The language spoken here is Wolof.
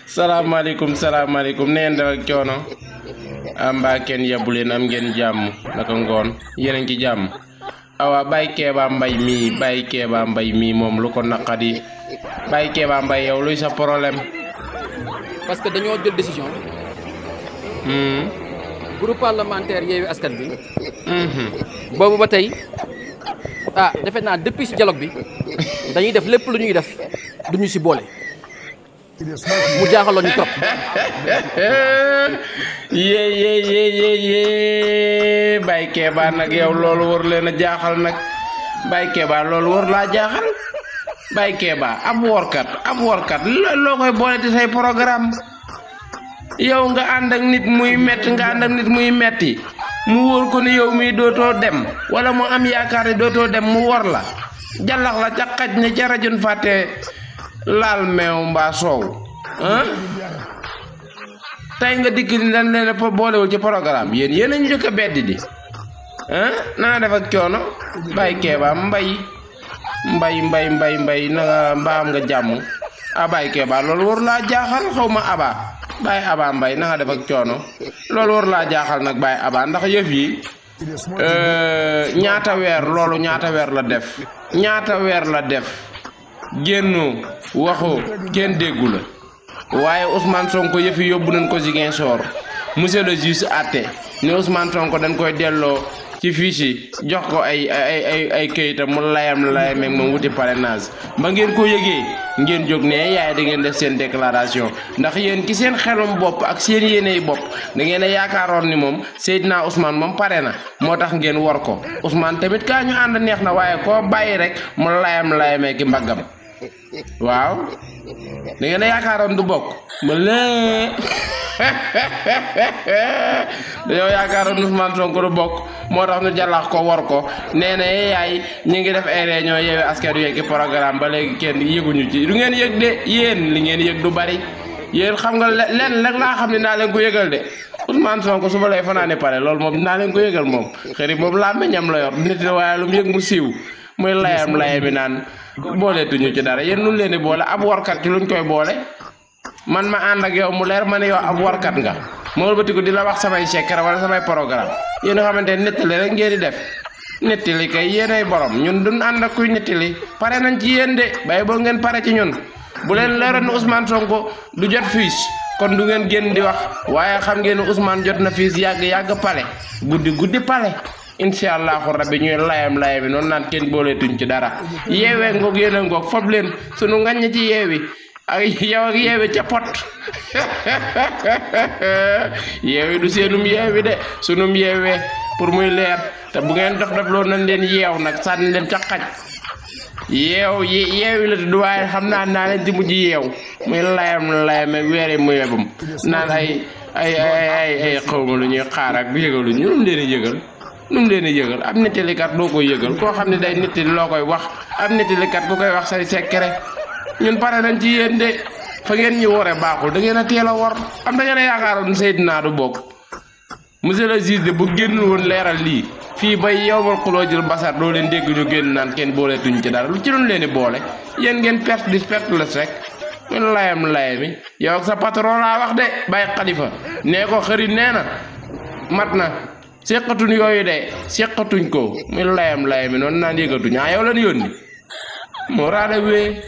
salaamaaleykum neen dal ak coono mbaa kenn yebbu leen am ngeen jàmm naka ngoon yéen a ngi ci jàmm awa Baye Kéba Mbaye mii moom lu ko naqadi Baye Kéba Mbaye yow luy sa problème. parce que dañoo jël décision. groupe parlementaire Yewwi Askan Wi. boobu ba tey defe naa depuis si dialogue bi dañuy def lépp lu ñuy def duñu si boole. mu jaaxaloon ñu trop. yee Baye Kéba nag yow loolu war leen a jaaxal nag Baye Kéba loolu war laa jaaxal Baye Kéba ab workat loo koy boole ci say programme yow nga ànd ak nit muy metti mu wóor ko ni yow mii dootoo dem wala mu am yaakaar ne dootoo dem mu wor la jallax la ca xaj ne ca rajun fàtte laal meew mbaa soow tey nga dikk ni dañ leen a boolewul ci programme yéen a ñu njëkk a beddi di naa def ak coono Baye Kéba mbay na nga mbaam nga jàmm Baye Kéba loolu war laa jaaxal xaw ma Baye Aba Mbaye na nga def ak coono loolu war laa jaaxal nag Baye Aba ndax yëf yi ñaata weer la def génnoo waxoo kenn déggu la waaye Ousmane Sonko yëf yi yóbbu nañ ko Ziguinchor monsieur le juge àtte ne Ousmane Sonko dañ koy delloo ci fiche yi jox ko ay këyitam mu layam moom wuti parrainage ba ngeen ko yëgee ngeen jóg ne yaay da ngeen def seen déclaration ndax yéen ki seen xelum bopp ak seen yéeney bopp da ngeen a yaakaaroon ni moom Seydina Ousmane moom pare na moo tax ngeen war ko Ousmane tamit kaa ñu ànd neex na waaye koo bàyyi rek mu layamee ki mbaggam waaw da ngeen a yaakaaroon du bokk ma lee dañoo yaakaaroon Ousmane Sonko du bokk moo tax ñu jàllax ko war ko nee na yaay ñu ngi def ay réunion Yewwi Askan Wi ki programme ba léegi kenn yëguñu ci du ngeen yëg de yéen li ngeen yëg du bari yéen xam nga lenn rek laa xam ne naa leen ko yëgal de Ousmane Sonko suba lay fanaane pare loolu moom naa leen ko yëgal moom xëy moom laa meññam la yor nit waaye lu mu yëg mu siiw muy layami naan booleetuñu ci dara yéen nun leen di boole ab warkat ci luñ koy boole man ma ànd ak yow mu leer ma ne yow ab warkat nga ma wëlbatiku di la wax samay secret wala samay programme yéen a xamante nettali rek ngeen di def nettali kay yéenay borom ñun duñ ànd ak kuy nettali pare nañ ci yéen de bàyyi boo ngeen pare ci ñun bu leen leeroon ne Ousmane Sonko du jot fiche kon du ngeen génn di wax waaye xam ngeen ne Ousmane jot na fiche yàgg pale guddi pale incha allahu rabbi ñuy layam noonu naan kenn booleetuñ ci dara yeewee ngoog yéen a ngoog fob leen sunu ngañ ci yeewi ak yow ak yeewi ca pot yeewi du seenum yeewi de sunum yeewee pour muy leer te bu ngeen def loolu nañ leen yeew nag sànni leen ca xaj yeewi la du waaye xam naa leen di mujj yeew muy layame weere mu yebam naan ay xawma lu ñuy xaar ak yëgalu ñu nu mu leen yëgal ab nettalikat doo koy yëgal koo xam ne day nettali loo koy wax ab nettalikat bu koy wax say secret ñun pare nañ ci yéen de fa ngeen ñu wore baaxul da ngeen a teel a wor am da ngeen a yaakaaroon Seydina du bokk monsieur le juge de bu génnul woon leeral lii fii bay yowmal xuloo jël basar doo leen dégg ñu génn naan kenn booleetuñ ci dara lu ci doon leen di boole yéen ngeen perte les rek ñun layami yow ak sa patron laa wax de Baye Khalifa nee ko xërit nee na mat na seqatuñ yooyu de seqatuñ ko muy layami noonu naan yëgatuñ yow lan yónni moo raada wee